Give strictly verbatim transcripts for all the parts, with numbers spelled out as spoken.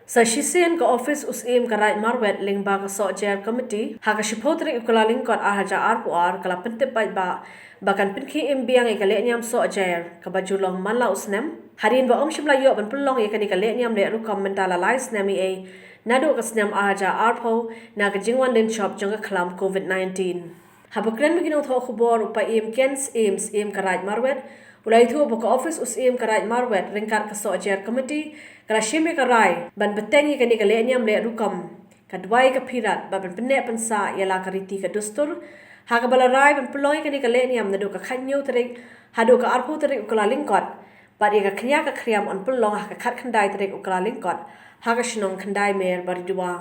Sa shisien ka ophis u Syiem ka Raid Marwet lyngba ka Sohjer Committee ha ka shiphew tarik u Kyllalyngkot ar hajar arphew ar ka la pyntip paidbah ba kan pynkhie im biang ïa ka lehniam Sohjer kaba ju long man la u snem hadien ba ym shym la ïoh ban pynlong ïa kane ka lehniam leh rukom mynta la lai snem ïa ei naduh ka snem ar hajar arphew na ka jingwan lynshop jong ka khlam covid nineteen. Haba kren bad ki nongthoh khubor u Paiem Ken Syiem, Syiem ka Raid Marwet, u la ïathuh ba ka ophis u Syiem ka Raid Marwet ryngkat ka Sohjer Committee ka la shim ïa ka rai ban bteng ïa kane ka lehniam leh rukom ka duwai ka phirat bad ban pynneh pynsah ïa la ka riti ka dustur, ha kaba la rai ban pynlong ïa kane ka lehniam naduh ka khathynñiew tarik haduh ka arphew tarik u Kyllalyngkot, bad ïa ka khñiang ka khriam yn pynlong ha ka khatkhyndai tarik u Kyllalyngkot ha ka shnong Khyndaimere, Baridua.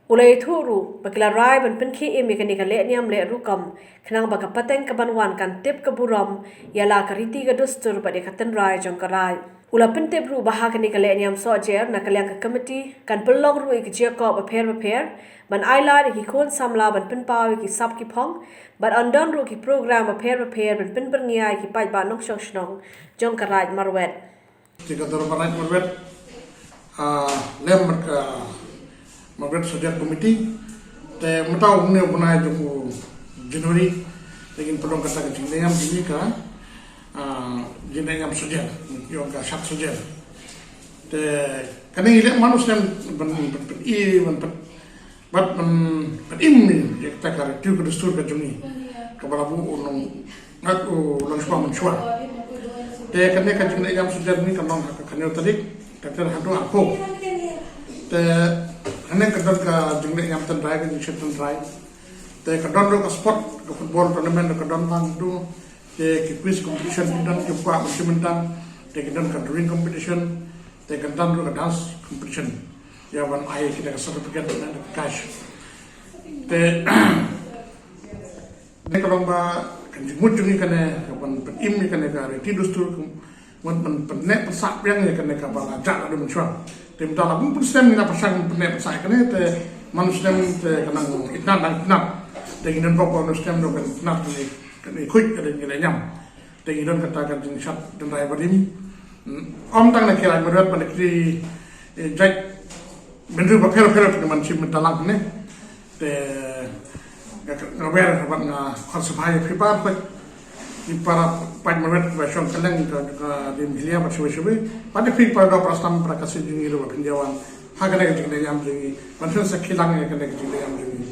U la ïathuh ruh ba ki la rai ban pynkhie im ïa kane ka lehniam leh rukom khnang ba ka pateng kaban wan kan tip ka burom ïa la ka riti ka dustur bad ïa ka tynrai jong ka raid. U la pyntip ruh ba ha kane ka lehniam Sohjer na ka liang ka committee kan pynlong ruh ïa ki jingïakop bapher bapher ban ailad ïa ki khun samla ban pynpaw ïa ki sap ki phong, bad yn don ruh ki program bapher bapher ban pynbyrngia ïa ki paidbah nongshong shnong jong ka Raid Marwet. Te ka Dorbar Raid Marwet, ah, lem bad ka Marwet Sohjer Committee. Te mynta u hynñiew u bnai jong u January, te ngin pynlong kata ka jinglehniam jong ngi ka, ah, jinglehniam Sohjer, ïa ka shad Sohjer. Te kane ngi leh man u snem ban, ban, ban, i, ban, ban, bad ban, ban im ïa kata ka riti ka dustur ka jong ngi kaba la buh u nong, ngat u Nongshwa Mynshuwa. Te kane ka jinglehniam Sohjer ngi kan long ha ka khathynñiew tarik, ka ter haduh arphew. Te hangne ka don ka jinglehniam tynrai, ka jingshet tynrai. Te ka don ruh ka sport, ka football tournament ruh ka don lang tu. Te ki quiz competition ki don, ki kwah ban shim bynta. Te ki don ka drawing competition. Te ka don ruh ka dance competition. Ïa ban ai kita ka certificate na ka cash. Te ne ka long ba ka jingmut jong ngi kane ka ban pynim ïa kane ka riti dustur, ka mut ban pynneh pynsah biang ïa kane kaba la jah naduh mynshuwa. Te mynta la bun bun snem ngi la pyrshang pynneh pynsah ïa kane, te man snem te ka nang itynnad nang itynnad. Te ngi don bok ba man snem ruh kan itynnad, kane khuid ka dei ngi la ñiam. Te ngi don kata ka jingshad tynrai barim. Ym tang na ki Raid Marwet, ba na ki, eh, jait bynriew bapher bapher ki man shim bynta lang ne. Te nga, nga wer bad nga khot sngewbha ïa phi baroh, ki para paid Marwet ba shong kylleng ka, ka Diengphlia bad shawei shawei. Bad ïa phi para doh para stam para Khasi jong ngi ruh ba phin ïa wan ha kane ka jinglehniam jong ngi ban phin sakhi lang ïa kane ka jinglehniam jong ngi.